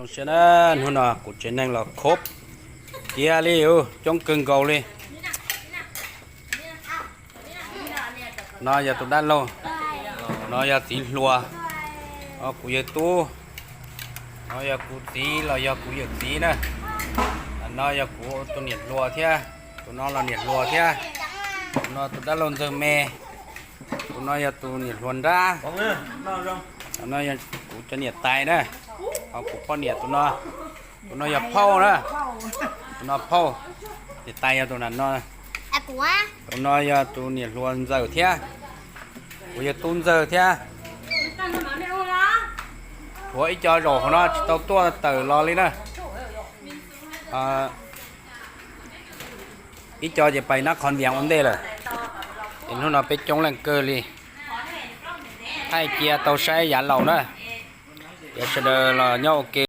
Saib na, hnub no kuv tsev neeg los khov kiag li, coob kawg nkaus li. No yog tus dab laug, no yog txiv hluas, no kuv yawg tub, no yog kuv txiv los yog kuv yawm txiv na. No yog kuv tus niam hluas thiab, tus no los niam hluas thiab. Tus no tus dab laug ntxawg me, tus no yog tus niam hluas nrab, no yog kuv cov niam tais na, ho kuv poj niam tus no, tus no yog phauj na, tus no phauj, niam tais yog tus no, tus no yog tus niam hluas ntxawm thiab, kuv yawg tub ntxawg thiab. Tshuav ib co zaum hauv no tsis tau tuaj tawm los li na. Ib co ces pais nab qhov ntias ua ntej lawm. Ces hnub no peb coob leej kawg li, thaij cia tau saib yav laus na. Ces sawv daws los nyob ua ke.